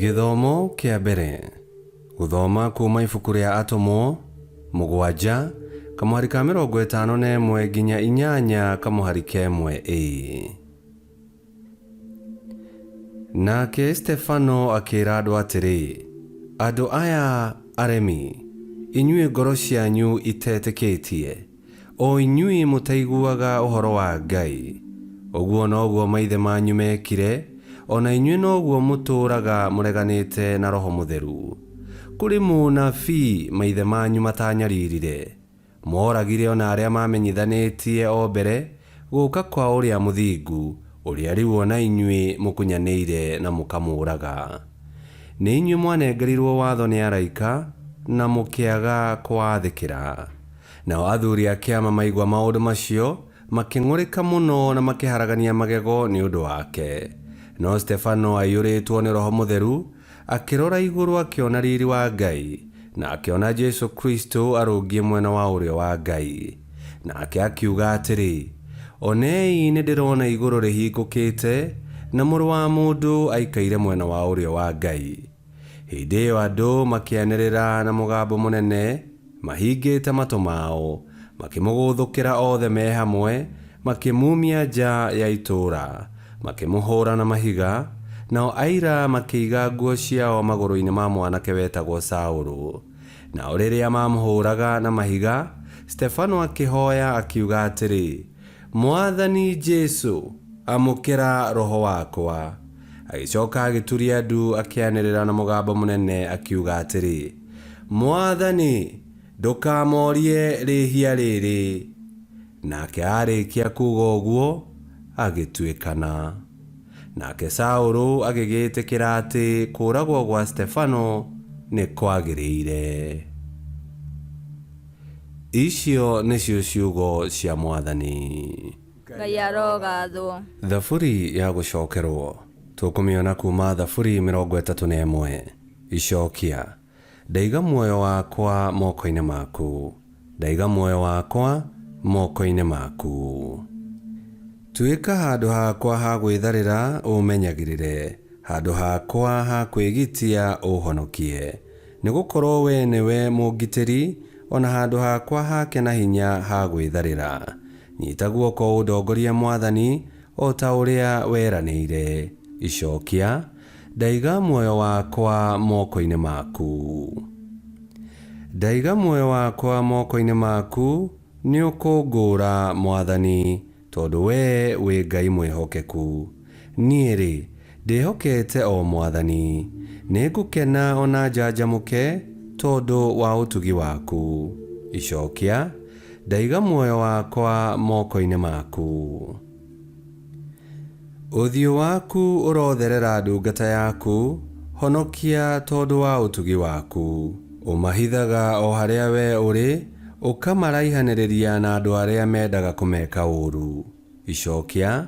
Gĩthomo kĩa mbere. Gũthoma kuuma ibuku rĩa Atũmwo, 7, kamũhari ka 51 nginya 8 kamũhari ka 1 A. Nake Stefano akĩĩra andũ atĩrĩ, Andũ aya aremi, inyuĩ ngoro cianyu itetĩkĩtie, o inyuĩ mũtaiguaga ũhoro wa Ngai, ũguo noguo maithe manyu meekire, o na inyuĩ noguo mũtũũraga mũreganĩte na Roho Mũtheru. Kũrĩ mũnabii maithe manyu mataanyaririre? Mooragire o na arĩa maamenyithanĩtie o mbere gũũka kwa Ũrĩa Mũthingu, ũrĩa rĩu o na inyuĩ mũkunyanĩire na mũkamũũraga. Nĩ inyuĩ mwanengerirwo watho nĩ araika, na mũkĩaga kũwathĩkĩra. Nao athuri a kĩama maigua maũndũ macio, makĩng'ũrĩka mũno na makĩharagania magego nĩ ũndũ wake. No Stefano aiyũrĩtwo nĩ Roho Mũtheru, akĩrora igũrũ akĩona riri wa Ngai, na akĩona Jesu Kristo arũngiĩ mwena wa ũrĩo wa Ngai. Nake akiuga atĩrĩ, Onei nĩ ndĩrona igũrũ rĩhingũkĩte, na Mũrũ wa Mũndũ aikaire mwena wa ũrĩo wa Ngai. Hĩndĩ ĩyo andũ makĩanĩrĩra na mũgambo mũnene mahingĩte matũ mao, makĩmũgũthũkĩra othe me hamwe, makĩmuumia nja ya itũũra, makĩmũhũũra na mahiga, nao aira makĩiga nguo ciao magũrũ-inĩ ma mwanake wetagwo Saũlũ. Nao rĩrĩa maamũhũũraga na mahiga, Stefano akĩhoya akiuga atĩrĩ, Mwathani Jesu, amũkĩra roho wakwa. Agĩcoka agĩturia ndu akĩanĩrĩra na mũgambo mũnene akiuga atĩrĩ, Mwathani, ndũkamorie rĩhia rĩrĩ. Nake aarĩkia kuuga ũguo, agĩtuĩkana. Nake Saũlũ agĩgĩĩtĩkĩra atĩ kũũragwo gwa Stefano nĩ kwagĩrĩire. Icio nĩcio ciugo cia Mwathani. Ngai arogathwo. Thaburi ya gũcokerwo. Tũkũmĩona kuuma Thaburi 31. Icokia. Ndaiga muoyo wakwa moko-inĩ maku, ndaiga muoyo wakwa moko-inĩ maku. Tuĩka handũ hakwa ha gwĩtharĩra ũũmenyagĩrĩre, handũ hakwa ha kwĩgitia ũũhonokie. Nĩgũkorwo wee nĩwe mũngitĩri, o na handũ hakwa hake na hinya ha gwĩtharĩra. Nyita guoko ũndongorie Mwathani, o ta ũrĩa weranĩire. Icokia. Ndaiga muoyo wakwa moko-inĩ maku. Ndaiga muoyo wakwa moko-inĩ maku, nĩũkũngũũra, Mwathani, tondũ wee wĩ Ngai mwĩhokeku. Niĩ-rĩ, ndĩhokete o Mwathani, nĩngũkena o na njanjamũke tondũ wa ũtugi waku. Icokia, Ndaiga muoyo wakwa moko-inĩ maku. Ũthiũ waku ũrotherera ndungata yaku, honokia tondũ wa ũtugi waku. Ũmahithaga o harĩa wee ũrĩ, ũkamaraihanĩrĩria na andũ arĩa mendaga kũmeka ũũru. Icokia,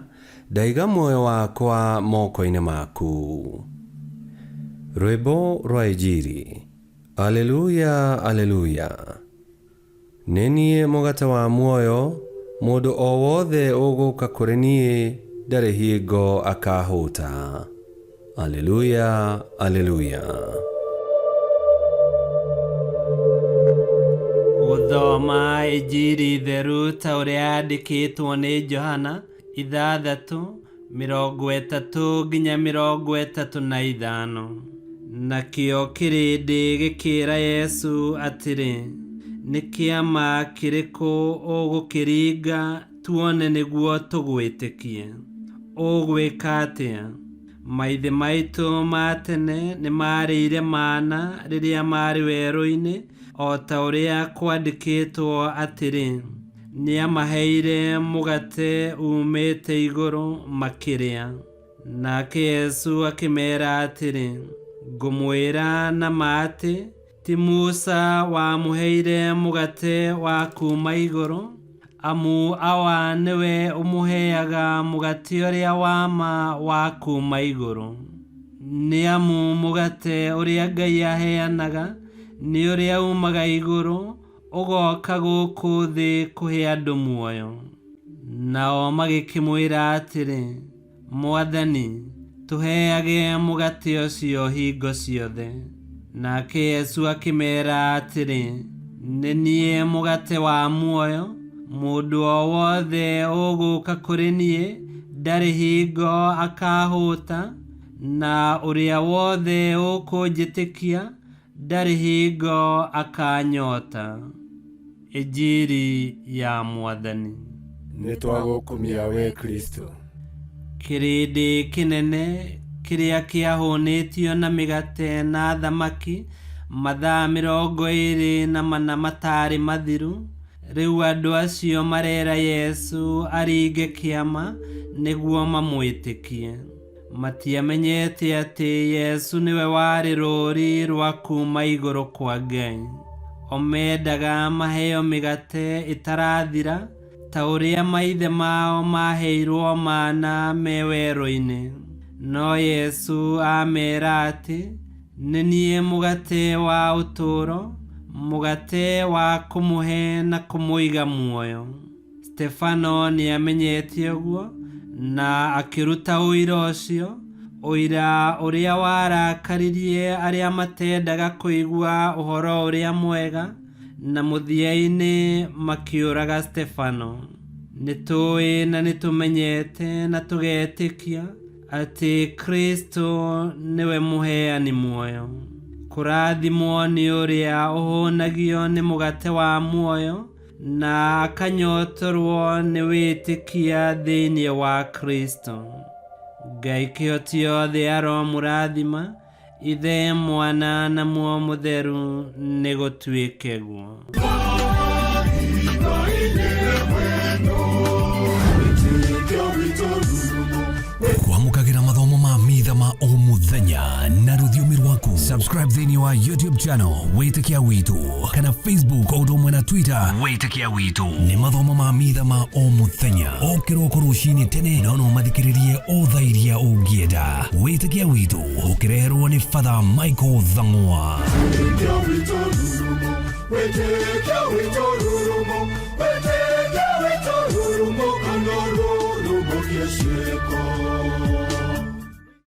ndaiga muoyo wakwa moko-inĩ maku. Rwĩmbo rwa Injiri. Aleluya, Aleluya. Nĩ niĩ mũgate wa muoyo, mũndũ o wothe ũgũũka kũrĩ niĩ ndarĩ hingo akahũta. Aleluya, Aleluya. Gũthoma Injiri theru ta ũrĩa yandĩkĩtwo nĩ Johana 6, 30-35. Nakĩo kĩrĩndĩ gĩkĩĩra Yesu atĩrĩ, Nĩ kĩama kĩrĩkũ ũgũkĩringa tuone nĩguo tũgwĩtĩkie? Ũgwĩka atĩa? Maithe maitũ ma tene nĩmaarĩire mana rĩrĩa maarĩ werũ-inĩ, o ta ũrĩa kwandĩkĩtwo atĩrĩ, Nĩamaheire mũgate uumĩte igũrũ makĩrĩa. Nake Yesu akĩmeera atĩrĩ, Ngũmwĩra na ma atĩ, ti Musa wamũheire mũgate wa kuuma igũrũ, amu Awa nĩwe ũmũheaga mũgate ũrĩa wa ma wa kuuma igũrũ. Nĩ amu mũgate ũrĩa Ngai aheanaga nĩ ũrĩa uumaga igũrũ, ũgooka gũkũ thĩ kũhe andũ muoyo. Nao magĩkĩmwĩra atĩrĩ, Mwathani, Tũheage mũgate ũcio hingo ciothe. Nake Yesu akĩmeera atĩrĩ, nĩ niĩ mũgate wa muoyo, mũndũ o wothe ũgũũka kũrĩ niĩ ndarĩ hingo akahũta, na ũrĩa wothe ũkũnjĩtĩkia ndarĩ hingo akanyota. Injiri ya Mwathani. Nĩ twagũkumia we Kristo. Kĩrĩndĩ kĩnene kĩrĩa kĩahũnĩtio na mĩgate na thamaki mathaa 24 matarĩ mathiru, rĩu andũ acio marera Yesu aringe kĩama nĩguo mamwĩtĩkie. Matiamenyete atĩ Yesu nĩwe warĩ rũũri rwa kuuma igũrũ kwa Ngai. O mendaga maheo mĩgate ĩtarathira ta ũrĩa maithe mao maheirwo mana me werũ-inĩ. No Yesu ameera atĩ, nĩ niĩ mũgate wa ũtũũro, mũgate wa kũmũhe na kũmũiga muoyo. Stefano nĩamenyete ũguo na akĩruta ũira ũcio, ũira ũrĩa warakaririe arĩa matendaga kũigua ũhoro ũrĩa mwega, na mũthia-inĩ makĩũraga Stefano. Nĩtũĩ na nĩtũmenyete na tũgetĩkia atĩ Kristo nĩwe mũheani muoyo. Kũrathimwo nĩ ũrĩa ũhũnagio nĩ mũgate wa muoyo na akanyotorwo nĩ wĩtĩkia thĩinĩ wa Kristo. Ngai kĩhoti yothe aromũrathima, Ithe, Mwana na Muoyo Mũtheru, nĩ gũtuĩke guo. Kwamũkagĩra mathomo ma mitha ma o mũthenya na rũthiomi rwaku. Subscribe thĩinĩ wa YouTube channel Wĩtĩkia Witũ kana Facebook o ũndũ ũmwe na Twitter Wĩtĩkia Witũ. Nĩ mathomo ma mitha ma o mũthenya o kĩroko rũcinĩ tene, no no mathikĩrĩrie o thaa iria ũngĩenda. Wĩtĩkia Witũ ũkĩreherwo nĩ Father Michael Thang'wa. Wĩtĩkia witũ rurumo, wĩtĩkia witũ rurumo, wĩtĩkia witũ rurumo, kana rurumo kĩciĩko.